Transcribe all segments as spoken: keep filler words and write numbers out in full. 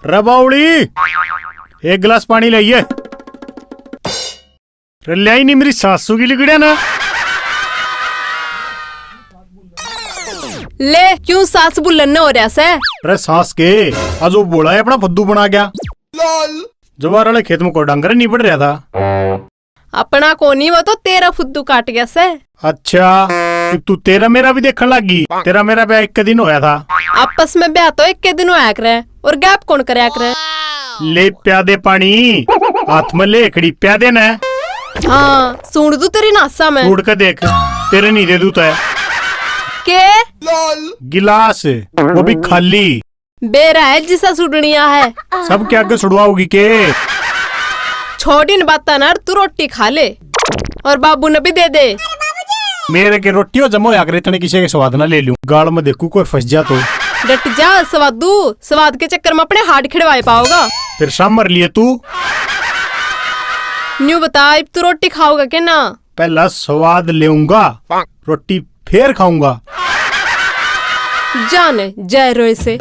रे बावली, एक गिलास पानी लाइए। रे ल्याई नहीं, मेरी सासू की लिकड़िया ना। ले, क्यों सास बुल्लन न हो रहा सै? रे सास के, आज वो बोला है अपना फद्दू बना गया। जवार वाले खेत में कोई डांगर नहीं बढ़ रहा था। अपना कोनी, वो तो तेरा फुद्दू काट गया सै। अच्छा, तो तू तेरा मेरा भी देखण लागी? तेरा मेरा ब्याह एक दिन होया था। आपस में ब्याह तो एक दिन होया करे, और गैप कौन करया करे? ले प्यादे पानी, हाथ में ले खड़ी प्यादे ने। हाँ, सूंड दू तेरी नासा में। सूंड के देख, तेरे नहीं दे दू तै। के? गिलास, वो भी खाली। बेरा है जिसा सुडनिया है। सबके आगे सुडवाओगी के? छोड़ इन बातां ना, तू रोटी खा ले और बाबू ने भी दे दे। मेरे के रोटी हो जमो या करे, इतने किसी के स्वाद ना ले लूं, गाल में देखू कोई फंस जा तो। डट जा स्वादू, स्वाद के चक्कर में अपने हार्ड खिड़वाए पाओगा। फिर सामर लिए तू। न्यू बता, इब तू रोटी खाओगा के ना? पहला स्वाद लेऊंगा, रोटी फेर खाऊंगा। जाने जय रोए से।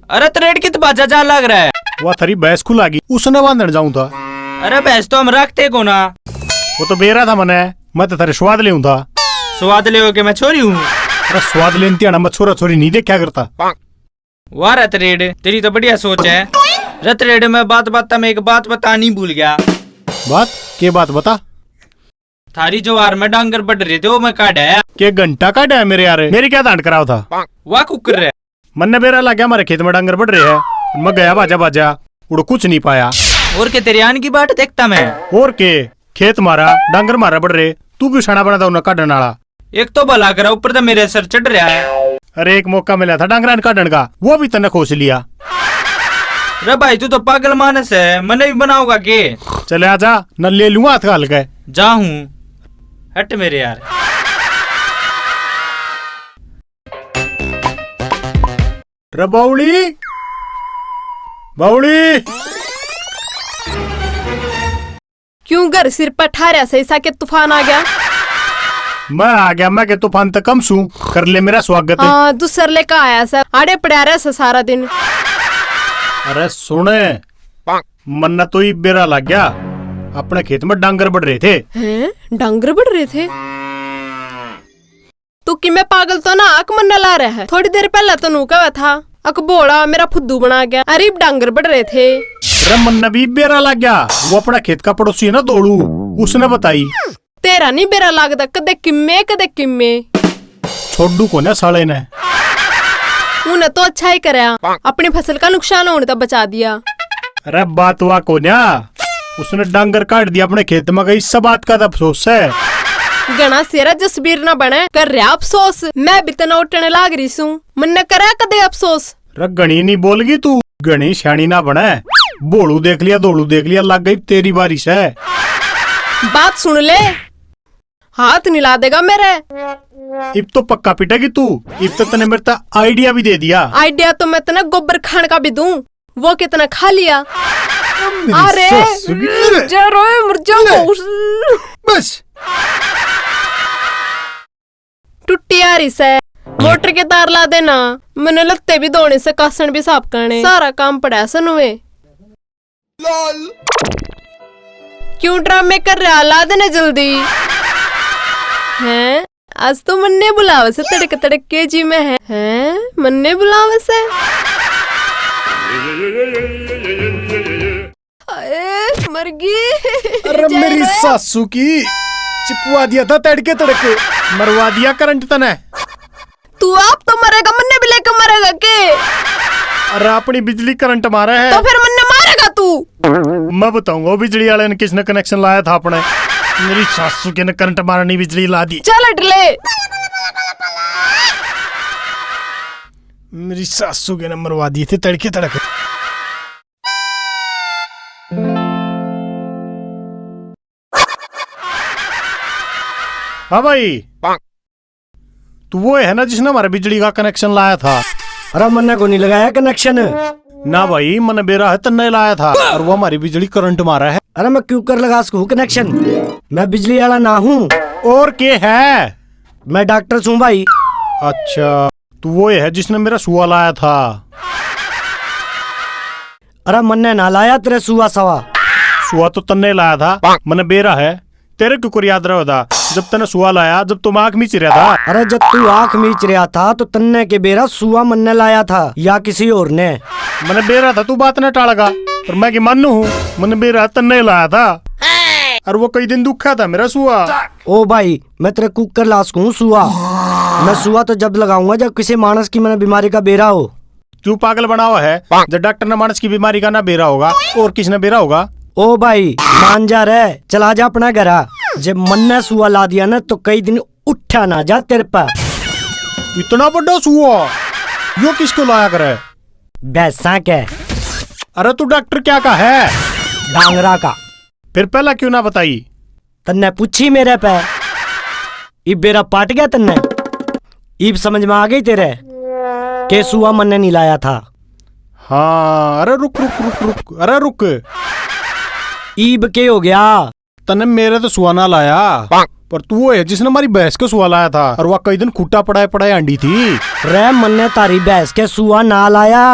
अरे तरेड़ कित बाजा जा लग रहा है? वह थारी भैंस खुला गई, उसने बांधण जाऊं था। अरे भैंस तो हम रखते को ना। वो तो बेरा था मने, मैं तो थारे स्वाद लेऊं था। स्वाद ले के मैं छोरी हूँ। अरे स्वाद लेन तियाना मैं छोरा छोरी नहीं देखा करता। वाह रतरेड, तेरी तो बढ़िया सोच है। रतरेड, मैं बात बात में एक बात बतानी भूल गया। बात? के बात बता? थारी जवार में डांगर बढ़ रहे थे, वो मैं काढ़ा है। के घंटा काढ़ा है मेरे यार? मेरी क्या धांड कराव था? वाह कुकर रे। मन्ने बेरा लग गया, हमारे खेत में डांगर बढ़ रहे हैं। मैं गया बाजा बाजा, उड़ कुछ नहीं पाया। और के तेरे आन की बाट देखता मैं। और के, खेत मारा, डांगर मारा बढ़ रहे, तू क्यों सना बना था उन्हें काढ़ने वाला? एक तो भला करा, ऊपर तो मेरे सर चढ़ रहा है। अरे, एक मौका मिला था डांगरा ने काढ़न का, वो भी तन्ने खोस लिया। रे भाई, तू तो पागल मानस है, मन्ने भी बनाओगा के? चले आजा, न ले लूंगा हाथ घाल के। जा हूँ, हट मेरे यार। रे बावली, बावली। क्यों घर सिर पर ठारया सै, इसा के तूफान आ गया? मैं आ गया, मैं के तूफान तक कम सूं, कर ले मेरा स्वागत। हाँ, दूसर लेकर आया सै, आड़े पड़ा रहा सै सारा दिन। अरे सुन, मन्ना तो ई बेरा लग गया, अपने खेत में डांगर बढ़ रहे थे। हैं? डांगर बढ़ रहे थे? तू किमे पागल तो ना अक मन्ने ला रहा है? थोड़ी देर पहले तो नू कहवा था, अक भोला मेरा फुद्दू बना गया, अरे इब डांगर बढ़ रहे थे। अरे मन्ने भी बेरा लग गया, वो अपना खेत का पड़ोसी है ना धोलू, उसने बताई। तेरा नहीं बेरा लागदा, कदे किमे, कदे किमे। छोड़ू कोन्या साले ने। उन्हें तो अच्छा ही करया, अपनी फसल का नुकसान होने तक बचा दिया। अरे बात वा कोन्या, उसने डांगर काट दिया अपने खेत में, गई सब बात का तो अफसोस है। घणा सेरा जसबीर ना बने, कर रहा अफसोस। मैं भी तने ओटने लाग रही सूं, मन्ने करा कदे अफसोस। अरे घणी नहीं बोलगी तू, घणी सियाणी ना बने। भोलू देख लिया, धोलू देख लिया, लग गई तेरी बारिश है। बात सुन ले, हाथ नहीं ला देगा मेरे। इब तो पक्का पिटेगी तू। इब तो तने मेरे ता आइडिया भी दे दिया। आइडिया तो मैं तने गोबर खान का भी दूं, वो कितना खा लिया। मेरी अरे, सासू की। जा रोए, मर जा। ले। बस। टुट्टी आ रही सै, मोटर के तार ला देना। मैंने लत्ते भी धोने से, कासन भी साफ करने, सारा काम पड़ा सै नुए। क्यों ड्रामे कर रहा, ला देने जल्दी। हैं, आज तो मन्ने बुलावे से तड़क तड़क के जी में है। हैं, मन्ने बुलावे से। हाय, मर गई। अरे जय मेरी राम। सासू की, चिपवा दिया था तड़के तड़के, मरवा दिया करंट तने। तू आप तो मरेगा, मन्ने भी लेकर मरेगा के? अरे अपनी बिजली करंट मारे है। तो फिर मन्ने मारेगा तू? मैं बताऊंगा वो बिजली वाले ने किसने कनेक्शन लाया था अपने। मेरी सासू के ने करंट मारनी बिजली ला दी। चल हट ले। मेरी सासू के ने मरवा दिए थे तड़के तड़के। हाँ भाई, तू वो है ना जिसने हमारे बिजली का कनेक्शन लाया था? अरे मन्ने को नहीं लगाया कनेक्शन। ना भाई, मन्ने बेरा है तन्ने लाया था और वो हमारी बिजली करंट मारा है। अरे मैं क्यों कर लगा सकूं कनेक्शन? मैं बिजली वाला ना हूँ। और के है? मैं डॉक्टर सूं भाई। अच्छा, तू वो है जिसने मेरा सुआ लाया था? अरे मन्ने ना लाया तेरे सुआ सवा। सुआ तो तन्ने लाया था, मन्ने बेरा है। तेरे क्यों कर याद रहा था जब तन्ने सुआ लाया, जब तू आंख मीच रहा था? अरे जब तू आंख मीच रहा था तो तन्ने के बेरा सुआ मन्ने लाया था या किसी और ने? मन्ने बेरा था तू बात ना टालेगा, पर मैं की मानू हूँ, मन्ने बेरा तन्ने लाया था। और वो कई दिन दुखा था मेरा सुआ। ओ भाई, मैं तेरे कुकर लाश को हूँ सुआ। मैं सुआ तो जब लगाऊंगा जब किसी मानस की मैंने बीमारी का बेरा हो। क्यों पागल बनावा है? जब डॉक्टर ने मानस की बीमारी का ना बेरा होगा, और किसने बेरा होगा? ओ भाई, मान जा रे, चला जा अपना घरा। जब मन्ने सुआ ला दिया ना तो कई दिन उठा ना जा तेरे पे। इतना बड़ा सुआ, यो किसको लाया करे? भैंसा के। अरे तू डॉक्टर क्या का है? डांगरा का। फिर पहला क्यों ना बताई? तन्ने पूछी मेरे पे, इब बेरा पाट गया तन्ने? इब समझ में आ गई तेरे के सुआ मन्ने नहीं लाया था? हाँ, अरे रुक, रुक, रुक, रुक, अरे रुक। ईब के हो गया? तन्ने मेरे तो सुआ ना लाया, पर तू वो है जिसने हमारी भैंस के सुआ लाया था और वह कई दिन खूटा पड़ाए पड़ाए हांडी थी। रे मन्ने तारी भैंस के सुआ ना लाया।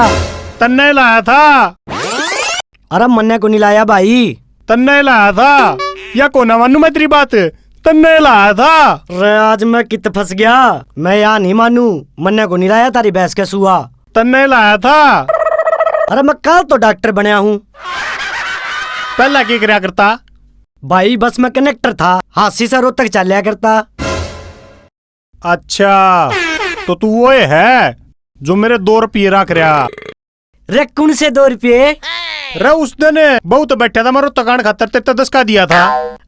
तन्ने लाया था। अरे मन्ने को नहीं लाया भाई। तन्ने लाया था। या को ना मानू मैं तेरी बात। तन्ने लाया था। रे आज मैं कित फंस गया, मैं या नहीं मानू। मन्ने को नहीं लाया तारी भैंस के सुआ। तन्ने लाया था। अरे मैं कल तो डॉक्टर बनया हूँ। पहला के करया करता? भाई बस मैं कंडक्टर था, हांसी से रोहतक चाल्या करता। अच्छा, तो तू वो है जो मेरे दो रुपये रख रहा? रे कौन से दो रुपये? रे उस दिन बहुत बैठा था, मैं रोहतक आण खातर तेरे ते दस का दिया था।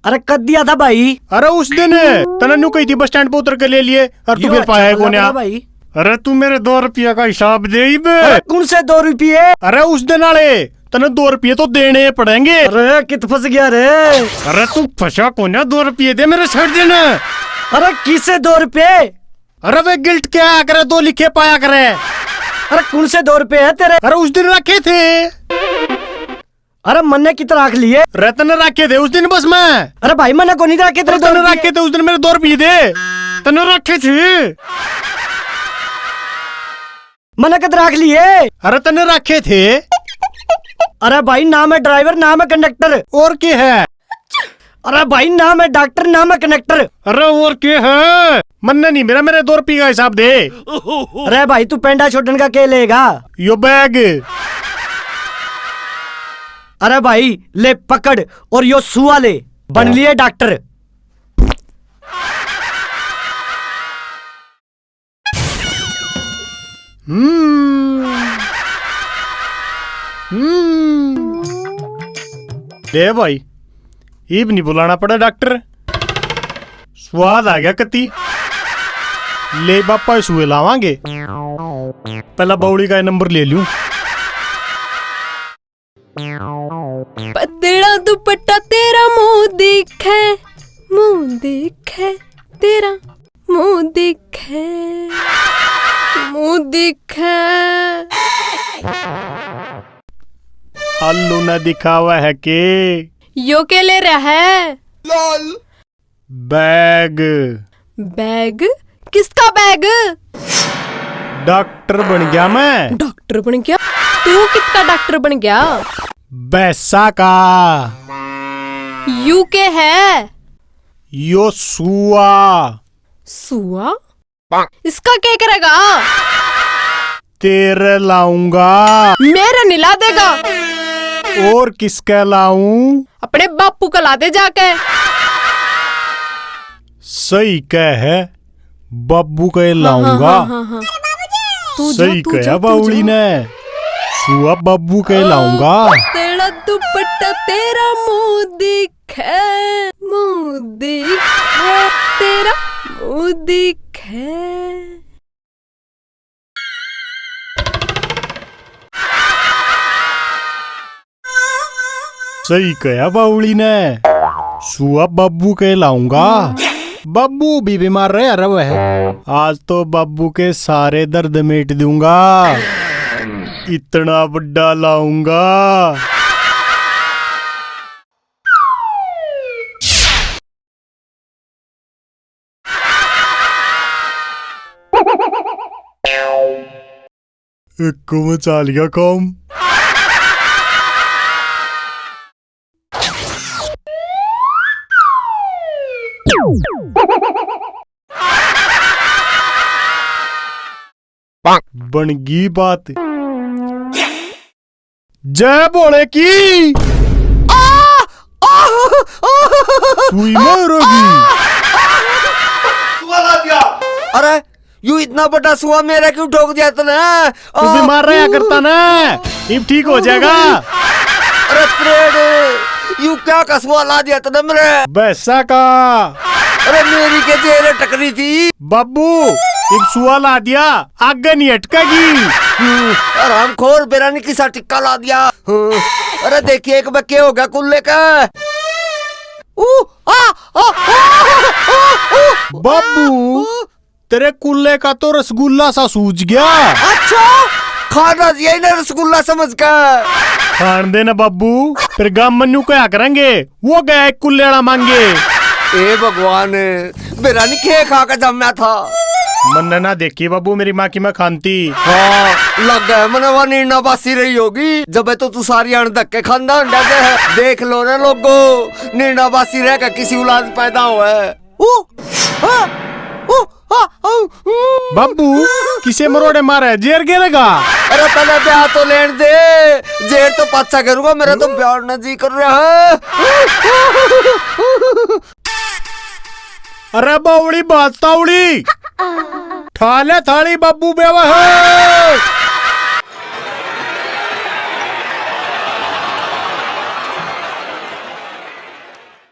अरे कद दिया था भाई? अरे उस दिन तने न्यू कही थी बस स्टैंड पे उतर के ले लिए और तू यो फिर अच्छा पाया बोला कोन्या। भाई। अरे तू मेरे दो रुपये का हिसाब दे इब। अरे कौन से दो रुपये? अरे उस दिन वाले, तने दो रुपये तो देने पड़ेंगे। अरे कित फंस गया रे? अरे तू फंसा कोन्या, दो रुपये दे मेरे, छोड़ देना। अरे किसे दो रुपये? अरे वे गिल्ट क्या करे, दो लिखे पाया करे। अरे कौन से दो रुपये है तेरे? अरे उस दिन रखे थे। अरे मन्ने कित राख लिए? अरे तने रखे थे उस दिन बस मैं। अरे भाई मन्ने को नहीं रखे तेरे अरे दो तने रुपये। रखे थे उस दिन मेरे दो रुपये दे। तने रखे थे। मन्ने कद राख लिए? अरे तने रखे थे। अरे भाई ना मैं ड्राइवर ना मैं कंडक्टर। और के है? अरे भाई ना मैं डॉक्टर ना मैं कंडक्टर। अरे और के है? मन्ने नहीं मेरा, मेरे दो रुपये का हिसाब दे। अरे भाई तू पेंडा छोड़न का के लेगा? यो बैग। अरे भाई ले पकड़ और यो सुआ ले, बन लिए डॉक्टर। हम्म। हम्म। ले भाई, इब नहीं बुलाना पड़ा डॉक्टर। स्वाद आ गया कती। ले बापा, सुए लावांगे। पहला बावली का नंबर ले लूं। पतला दुपट्टा तेरा मुंह दिखे, मुंह दिखे, तेरा मुंह दिखे, मुंह दिखे। आलू ना दिखावा है के? यो के ले रहा है? बैग। बैग? किसका बैग? डॉक्टर बन गया मैं। डॉक्टर बन गया? तू किसका डॉक्टर बन गया? भैंसा का। यू के है? यो सुआ। सुआ? इसका क्या करेगा? तेरे लाऊंगा। मेरे नहीं ला देगा। और किसके लाऊं? अपने बापू का ला दे जाके। सही कह है, बाबू के हाँ, हाँ, लाऊंगा। हाँ, हाँ, हाँ। तू जा, सही तू कहा जा, तू बावली जा। ने, सुआ बाबू के लाऊंगा। तेरा दुपट्टा तेरा मुंह दिखे, मुंह दिखे, तेरा मुंह दिखे। सही कहा बावली ने, सुआ बाबू के लाऊंगा। बाबू भी बीमार रहा रहा है, आज तो बाबू के सारे दर्द मेट दूंगा, इतना बड़ा लाऊंगा। एक को मैं चाल गया काम। बनगी बात। जय भोले की। आ! आ! आ! सुई मारोगी। अरे, यू इतना बड़ा सुआ मेरा क्यों ठोक दिया तूने? तू बीमार रहा करता ना, इब ठीक हो जाएगा। अरे त्रेड, यू क्या का सुआ ला दिया तूने मेरे? भैंसा का। अरे मेरी के जेरे टकरी थी। बाबू, इब सुआ ला दिया, आगे नहीं हटकेगी। हम्म, हरामखोर, बेरा ने किसा टिक्का ला दिया। हम्म, अरे देखिए एक बक्के हो गया कुल्ले का। ऊ, आ, आ, आ, आ, आ। बाबू, तेरे कुल्ले का तो रसगुल्ला सा सूज गया। अच्छा, खाना चाहिए ना रसगुल्ला समझ कर। खान दे ना बाबू, फिर गाम में न्यू कहा करेंगे, वो गया एक कुल्ले वाला मांगे। ए भगवान, बेरा नहीं खे खा के जम्या था। मन्ने ना देखी बाबू मेरी माँ की मैं खानती। हाँ, लग गया मने वो नीना बासी रही होगी, जब तो तू सारी अण धक्के खांदा अंडा के। देख लो रे लोगो, नीना बासी रह के किसी औलाद पैदा हुआ है। ओ, आ, ओ, आ, आ, ऊ। बाबू, किसे मरोड़े मारे, जेर गिरेगा? अरे पहले ब्याह तो लेन दे, जेर तो पाछा करूंगा, मेरा तो ब्याह ना जी कर रहा है। अरे बावड़ी बात तावड़ी, ठा ले थाली बाबू ब्याह है।